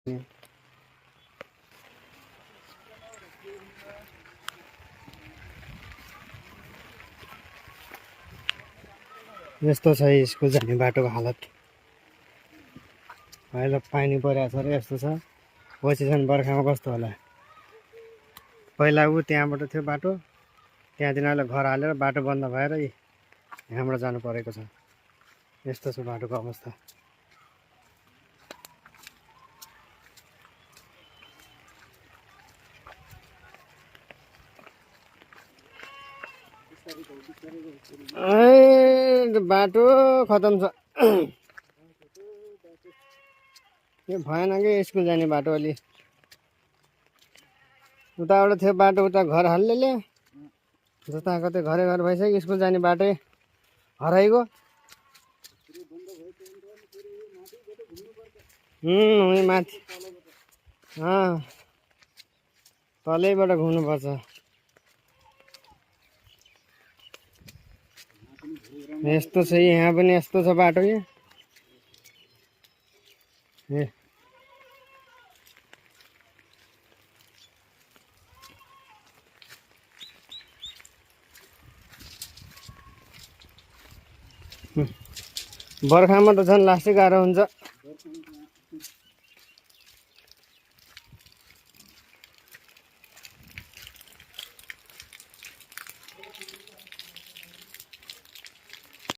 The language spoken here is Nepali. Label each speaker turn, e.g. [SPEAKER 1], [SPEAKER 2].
[SPEAKER 1] यस्तो छ स्कुल जाने बाटोको हालत। अहिले पानी परिरहेको छ र यस्तो छ। पोजिसन बर्खामा कस्तो होला। पहिला त्यहाँबाट थियो बाटो, त्यहाँदेखि अहिले घर हालेर बाटो बन्द भएर यहाँबाट जानु परेको छ। यस्तो छ बाटोको अवस्था। बाटो खतम छ। यो भएन कि स्कुल जाने बाटो अलि उताबाट थियो बाटो, उता घर हाल्नेले जता कतै घरै घर भइसक्यो। स्कुल जाने बाटै हराइगयो। उही माथि तलैबाट घुम्नुपर्छ। यस्तो छ यहाँ पनि, यस्तो छ बाटो। बर्खामा त झन् लास्टै गाह्रो हुन्छ।